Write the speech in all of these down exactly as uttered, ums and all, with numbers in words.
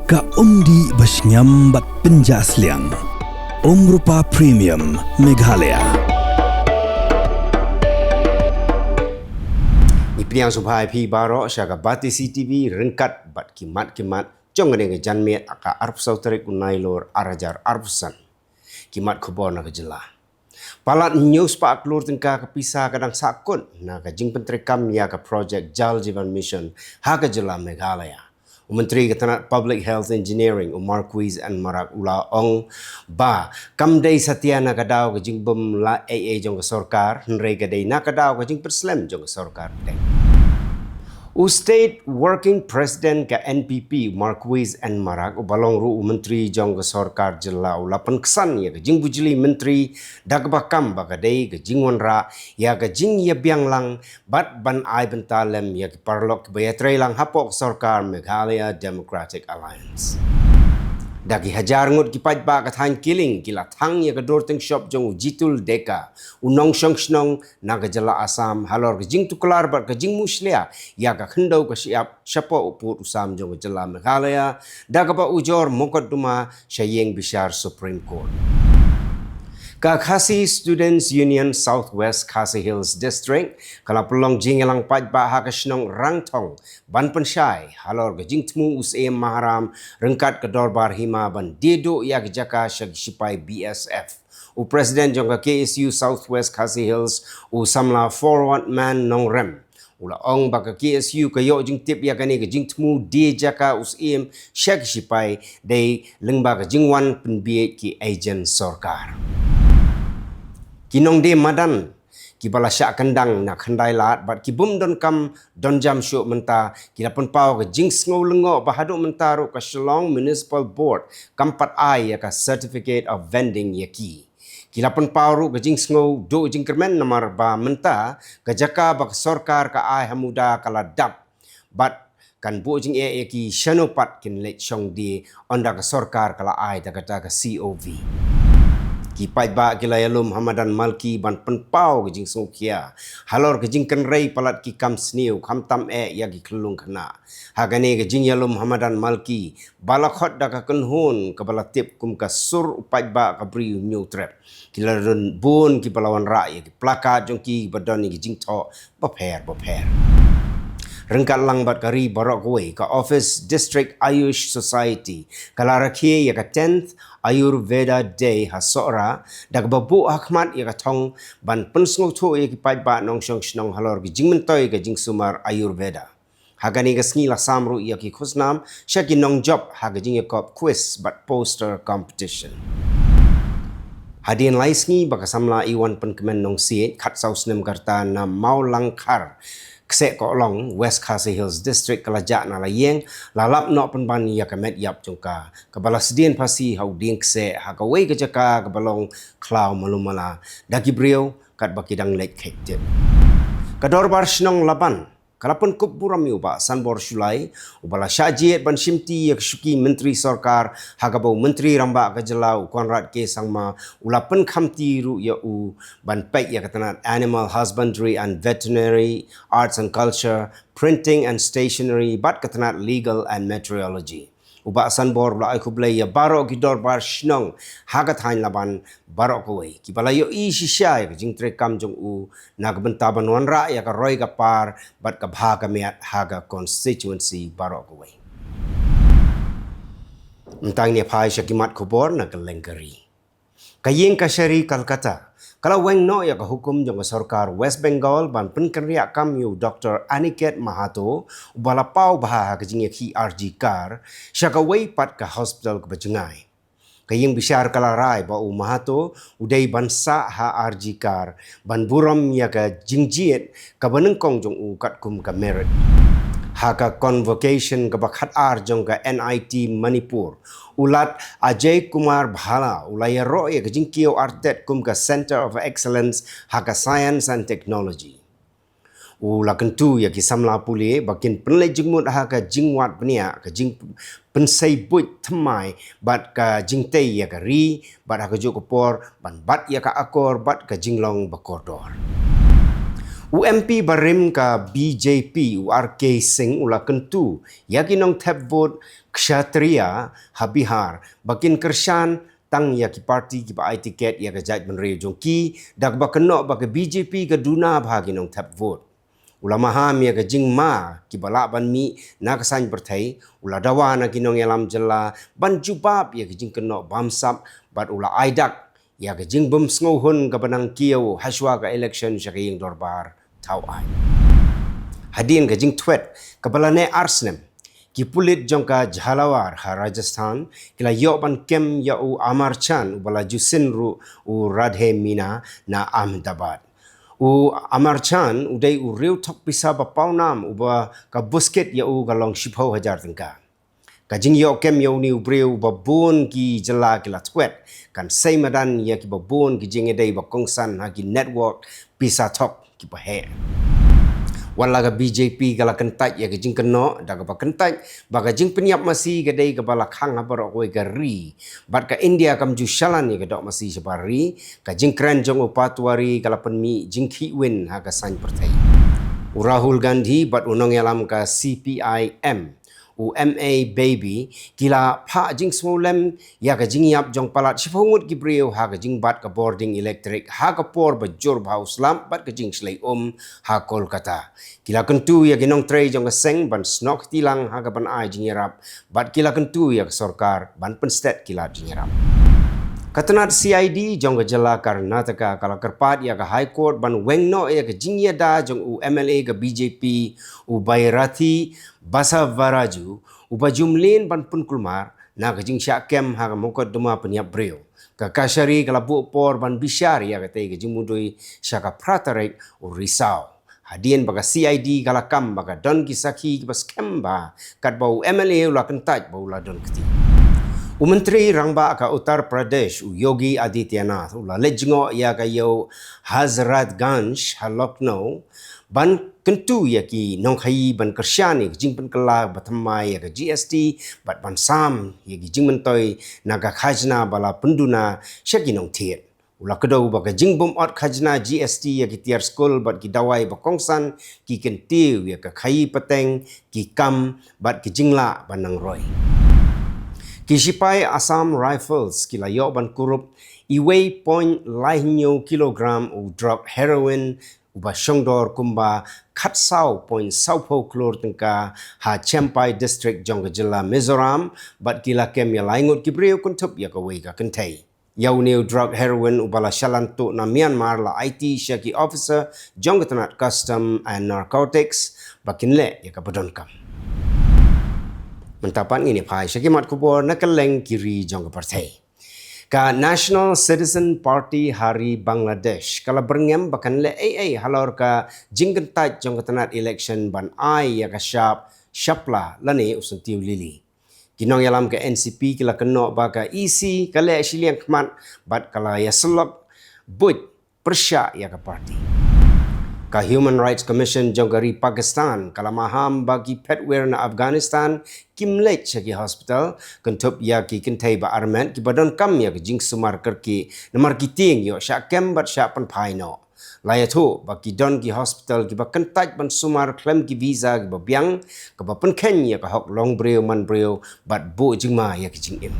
Ka umdih ba shngiam bad pynjah sliang. Umrupa Premium Meghalaya. Ngi pdiang sngewbha ïa phi baroh sha ka Batesi TV ryngkat bad ki mat ki mat jong kane ka janmiet ka arphew saw tarik u Nailur ar hajar arphew san. Ki mat khubor na ka jylla. Palat hynñiew spah klur tyngka ka pisa ka dang sahkut na ka jingpyntreikam ïa ka projek Jal Jeevan Mission ha ka jylla Meghalaya. U Myntri ka tnat Public Health Engineering u Marcuise N Marak u la ong ba kam dei satia na ka daw ka jingbym lah ei ei jong ka sorkar, hynrei ka dei na ka daw ka jingpynslem jong ka sorkar pdeng. U State Working President ka NPP, Marcuise N Marak, uba long ruh u Myntri jong ka sorkar jylla, u la pynksan ïa ka jingbujli Myntri da kaba kam ba ka dei ka jingwanrah ïa ka jingïabiang lang bad ban ai bynta lem ïa ki paralok kiba ïatreilang hapoh ka sorkar Meghalaya Democratic Alliance. Da ki hajar ngut ki paidbah ka thaiñ Killing ki la thang ïa ka dur tyngshop jong u Jitul Deka, u nongshong shnong na ka jylla Assam, halor ka jingtuklar bad ka jingmushlia ïa ka khyndew ka shyiap shapoh u pud u sam jong ka jylla Meghalaya, da kaba ujor mukotduma sha ïing bishar Supreme Court. Ka Khasi Students Union South West Khasi Hills District ka la pynlong jingïalang paidbah ha ka shnong Rangthong ban pynshai halor ka jingthmu u Syiem Maharam ryngkat ka Dorbar Hima ban die duh ïa ka jaka sha ki shipai BSF. U President jong ka KSU South West Khasi Hills, u samla Forward Man Nongrem, u la ong ba ka KSU ka ïoh jingtip ïa kane ka jingthmu die jaka u Syiem sha ki shipai dei lyngba ka jingwan pynbiej ki agent sorkar. Ki nongdie madan kiba la shah kyndang na Khyndai Lad bad ki bym donkam donjam shuh mynta ki la pynpaw ka jingsngew lyngngoh ba haduh mynta ruh ka Shillong Municipal Board kam pat ai ïa ka certificate of vending ïa ki. Ki la pynpaw ruh ka jingsngew duh jingkyrmen namar ba mynta ka jaka ba ka sorkar ka ai ha muda ka la dap bad kan buh jingeh ïa ki shano pat kin leit shong die ynda ka sorkar ka la ai da kata ka COV. Ki paidbah ki la ïalum ha madan Malki ban pynpaw ka jingsngewkhia halor ka jingkynrei palat ki kam sniew khamtam eh ïa ki khyllung khynnah. Ha kane ka jingïalum ha madan Malki ba la khot da ka kynhun kaba la tip kum ka Sur u Paidbah ka Bri u Hynñiewtrep, ki la don bun kiba la wanrah ïa ki plakat jong ki ba don ïa ki jingthoh bapher bapher. Ryngkat lang bad ka ri baroh kawei, ka Office District Ayush Society ka la rakhe ïa ka tenth Ayurveda Day ha Sohra da kaba buh ha khmat ïa ka thong ban pynsngewthuh ïa ki paidbah nongshong shnong halor ki jingmyntoi ka jingsumar Ayurveda. Ha kane ka sngi la sam ruh ïa ki khusnam sha ki nongjop ha ka jingïakop quiz bad poster competition. Hadien lai sngi ba ka samla Iwan Pynkmen Nongsiej, khatsaw snem ka rta, na Mawlangkhar, Kseh Kohlong, West Khasi Hills District, ka la jah na la ïeng, la lap noh pynban ïa ka met ïap jong ka kaba la sdien phasi ha u dieng kseh ha kawei ka jaka kaba long khlaw malu mala da ki briew katba ki dang leit kheit tip. Ka Dorbar Shnong Laban ka la pynkup burom ïa u Bah Sanbor Shullai, uba la shah jied ban shimti ïa ka shuki Myntri Sorkar, ha kaba u Myntri Rangbah ka jylla u Conrad K Sangma u la pynkhamti ruh ïa u ban peit ïa ka tnat Animal Husbandry and Veterinary, Arts and Culture, Printing and Stationery bad ka tnat Legal and Metrology. U Bah Sanbor u la ai khublei ïa baroh ki dorbar shnong ha ka thaiñ Laban baroh kawei kiba la ïohi shisha ïa ka jingtreikam jong u na ka bynta ban wanrah ïa ka roi ka par bad ka bha ka miat ha ka constituency baroh kawei. Mynta ngin ïa phai sha ki mat khubor na kylleng ka ri. Ka Ïing Kashari Kolkata ka la weng noh ïa ka hukum jong ka sorkar West Bengal ban pynkynriah kam ïa u Doktor Aniket Mahato, uba la paw bha ha ka jingïakhih R G Kar, sha kawei pat ka hospital kaba jngai. Ka ïing bishar ka la rai ba u Mahato u dei ban sah ha R G Kar ban burom ïa ka jingjied kaba nyngkong jong u katkum ka merit. Ha ka convocation kaba khatar jong ka N I T Manipur, u Lat Ajay Kumar Bhalla u la ïaroh ïa ka jingkiew artet kum ka Centre of Excellence ha ka Science and Technology. U la kyntu ïa ki samla pule ba kin pynleit jingmut ha ka jingwad bniah, ka jingpynsei buit thymmai bad ka jingtei ïa ka ri, bad ha kajuh ka por ban bat ïa ka akor bad ka jinglong ba kordor. U M P barim ka B J P u R K Singh u la kyntu ïa ki nongthep vote Kshatriya ha Bihar ba kin kyrshan tang ïa ki party kiba ai tiket ïa ka jaitbynriew jong ki, da kaba kynnoh ba ka B J P ka duna bha ki nongthep vote. U la maham ïa ka jingma kiba lah ban mih na ka saiñ pyrthei, u la dawa na ki nongïalam jylla ban jubab ïa ka jingkynnoh bamsap, bad u la ai dak ïa ka jingbym sngewhun kaba nang kiew hashwa ka election sha ka ïing dorbar thaw aiñ. Hadien ka jingtwit kaba la neh ar snem, ki pulit jong ka Jhalawar ha Rajasthan ki la ïoh ban kem ïa u Amar Chan uba la ju sin ruh u Radhe Mina na Ahmedabad. U Amar Chan u dei u riew thok pisa ba pawnam uba ka buskit ïa u ka long shiphew hajar tyngka. Ka jingïoh kem ïa une u briew ba bun ki jylla ki la twit kan sei madan ïa kiba bun ki jingïadei ba kongsan ha ki network pisa thok kiba heh. Wat la ka B J P ka la kyntait ïa ka jingkynnoh, da kaba kyntait ba ka jingpynïap masi ka dei kaba la khang ha baroh kawei ka ri, bad ka India kam ju shalan ïa ka doh masi shabar ri, ka jingkren jong u Patwari ka la pynmih jingkhih win ha ka saiñ pyrthei. U Rahul Gandhi bad u nongïalam ka C P I M, u M A Baby, ki la phah jingsngewlem ïa ka jingïap jong palat shiphew ngut ki briew ha ka jingbat ka bording elektrik ha ka por ba jur bha u slap bad ka jingshlei um ha Kolkata. Ki la kyntu ïa ki nongtrei jong ka seng ban snoh kti lang ha kaban ai jingïarap, bad ki la kyntu ïa ka sorkar ban pynstet ki lad jingïarap. Ka tnat C I D jong ka jylla Karnataka ka la kyrpad ïa ka High Court ban weng noh ïa ka jingïada jong u M L A ka B J P, u Bairathy Basavaraju, uba ju mlien ban pynkulmar na ka jingshah kem ha ka mukotduma pynïap briew. Ka kashari ka la buh por ban bishar ïa katei ka jingmudui sha ka phra tarik u Risaw, hadien ba ka C I D ka la kam ba ka don ki sakhi kiba skhem bha, katba u M L A u la kyntait ba u la don kti. U Myntri Rangbah ka Uttar Pradesh, u Yogi Adityanath, u la leit jngoh ïa ka ïew Hazratganj ha Lucknow ban kyntu ïa ki nongkhaïi ban kyrshan ïa ka jingpynkylla ba thymmai ïa ka G S T, bad ban sam ïa ki jingmyntoi na ka khajna ba la pynduna sha ki nongthied. U la kdew ba ka jingbym ot khajna G S T ïa ki tiar skul bad ki dawai ba kongsan ki kyntiew ïa ka khaïi pateng, ki kam bad ki jinglah ba nang roi. Ki shipai Assam Rifles ki la ïoh ban kurup uwei point lai hynñiew kilogram u drok heroin uba shongdor kumba khatsaw point sawphew klur tyngka ha Champhai District jong ka jylla Mizoram, bad ki la kem ïa lai ngut ki briew kynthup ïa kawei ka kynthei. Ïa une u drok heroin uba la shalan tuh na Myanmar la aiti sha ki officer jong ka tnat Custom and Narcotics ba kin leh ïa kaba donkam. Mynta pat ngin ïa phai sha ki mat khubor na kylleng ki ri jong ka pyrthei. Ka National Citizen Party ha ri Bangladesh ka la byrngem ba kan leh ei ei halor ka jingkyntait jong ka tnat election ban ai ïa ka shap shapla lane u syntiew lili. Ki nongïalam ka N C P ki la kynnoh ba ka E C ka leh shiliang khmat bad ka la ïasyllok buit pyrshah ïa ka party. Ka Human Rights Commission jong ka ri Pakistan ka la maham ba ki phetwir na Afghanistan kim leit sha ki hospital, kynthup ïa ki kynthei ba armet kiba donkam ïa ka jingsumar kyrkieh namar ki tieng ïoh shah kem bad shah pynphai noh. La ïathuh ba ki don ki hospital kiba kyntait ban sumar khlem ki visa kiba biang, kaba pynkheiñ ïa ka hok long briew man briew bad buh jingma ïa ki jingim.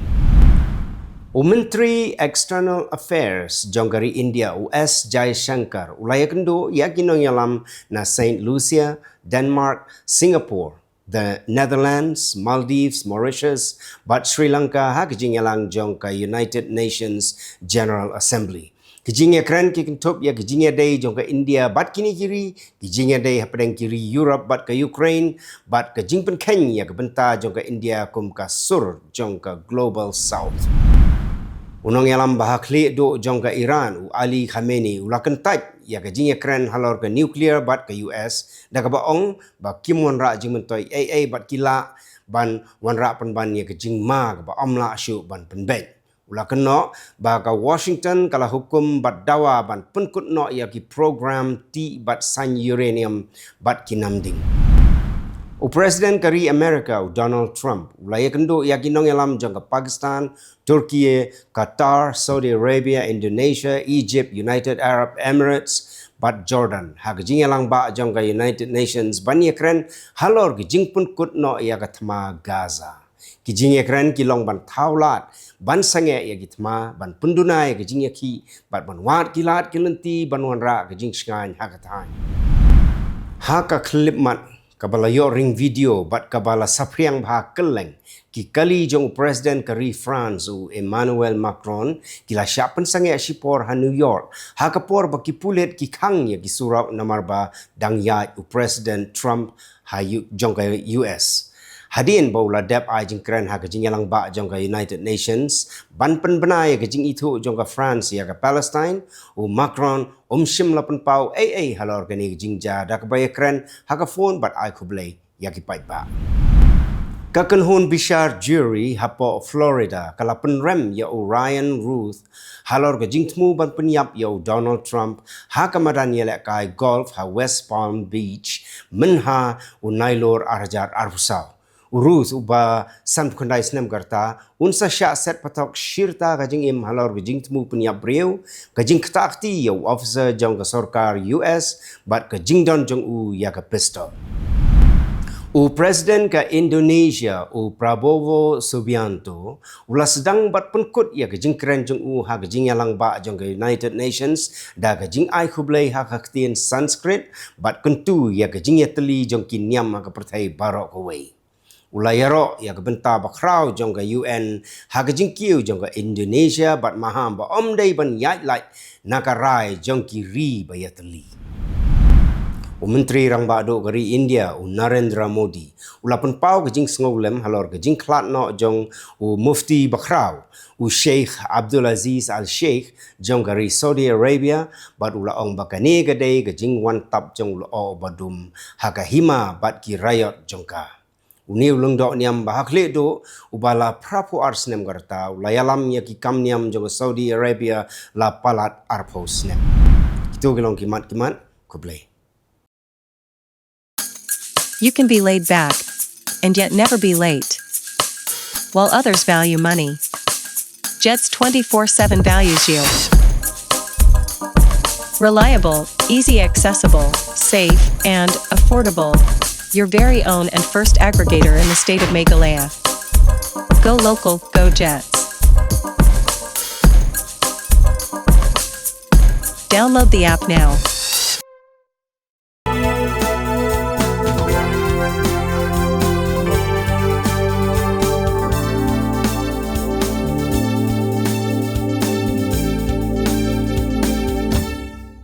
U Myntri External Affairs jong ka ri India, u S Jaishankar, u la ïakynduh ïa ki nongïalam na Saint Lucia, Denmark, Singapore, the Netherlands, Maldives, Mauritius bad Sri Lanka ha ka jingïalang jong ka United Nations General Assembly. Ki jingïakren ki kynthup ïa ki jingïadei jong ka India bad kine ki ri, ki jingïadei hapdeng ki ri Europe bad ka Ukraine, bad ka jingpynkheiñ ïa ka bynta jong ka India kum ka sur jong ka Global South. U nongïalam ba ha khlieh duh jong ka Iran, u Ali Khamenei, u la kyntait ïa ka jingïakren halor ka nuclear bad ka U S, da kaba ong ba kim wanrah jingmyntoi ei ei bad ki lah ban wanrah pynban ïa ka jingma kaba ym lah shuh ban pynbeit. U la kynnoh ba ka Washington ka la hukum bad dawa ban pynkut noh ïa ki program tih bad saiñ uranium bad ki nam ding. U President ka ri America, u Donald Trump, u la ïakynduh ïa ki nongïalam jong ka Pakistan, Turkey, Qatar, Saudi Arabia, Indonesia, Egypt, United Arab Emirates bad Jordan ha ka jingïalang ba jong ka United Nations ban ïakren halor ka jingpynkut noh ïa ka thma Gaza. Ki jingïakren ki long ban thaw lad ban sangeh ïa ki thma, ban pynduna ïa ka jingïakhih bad ban wad ki lad ki lynti ban wanrah ka jingshngaiñ ha ka thaiñ. Ha ka khyllipmat kaba la ïoh ring video bad kaba la saphriang bha kylleng, ki kali jong u President ka ri France u Emmanuel Macron ki la shah pynsangeh shipor ha New York ha ka por ba ki pulit ki khang ïa ki surok namar ba dang ïaid u President Trump ha U- jong ka U S. Hadien ba u la dep ai jingkren ha ka jingïalang ba jong ka United Nations ban pynbna ïa ka jingithuh jong ka France ïa ka Palestine, u Macron um shym la pynpaw ei ei halor kane ka jingjia da kaba ïakren ha ka phone bad ai khublei ïa ki paidbah. Ka kynhun bishar jury hapoh Florida ka la pynrem ïa u Ryan Routh halor ka jingthmu ban pynïap ïa u Donald Trump ha ka madan ïalehkai golf ha West Palm Beach mynha u Nailur ar hajar arphew saw. U Routh uba sanphew khyndai snem ka rta un sa shah set pathok shirta ka jingim halor ka jingthmu pynïap briew, ka jingktah kti ïa u officer jong ka sorkar U S bad ka jingdon jong u ïa ka pistol. U President ka Indonesia u Prabowo Subianto u la sdang bad pynkut ïa ka jingkren jong u ha ka jingïalang ba jong ka United Nations da ka jingai khublei ha ka ktien Sanskrit bad kyntu ïa ka jingïatylli jong ki niam ha ka pyrthei baroh kawei. U la ïaroh ïa ka bynta bakhraw jong ka U N ha ka jingkiew jong ka Indonesia bad maham ba ym dei ban ïaid lait na ka rai jong ki ri ba ïatylli. U Myntri Rangbah Duh ka ri India u Narendra Modi u la pynpaw ka jingsngewlem halor ka jingkhlad noh jong u Mufti bakhraw u Sheikh Abdulaziz Al Sheikh jong ka ri Saudi Arabia bad u la ong ba kane ka dei ka jingwan tap jong u lyoh ba dum ha ka hima bad ki raiot jong ka. Une u lyngdoh niam ba ha khlieh duh uba la phraphew ar snem ka rta u la ïalam ïa ki kam niam jong ka Saudi Arabia la palat arphew snem. Kito ki long ki mat ki mat. Khublei. You can be laid back and yet never be late. While others value money, Jets twenty-four seven values you. Reliable, easy accessible, safe, and affordable. Your very own and first aggregator in the state of Meghalaya. Go local, go Jets. Download the app now.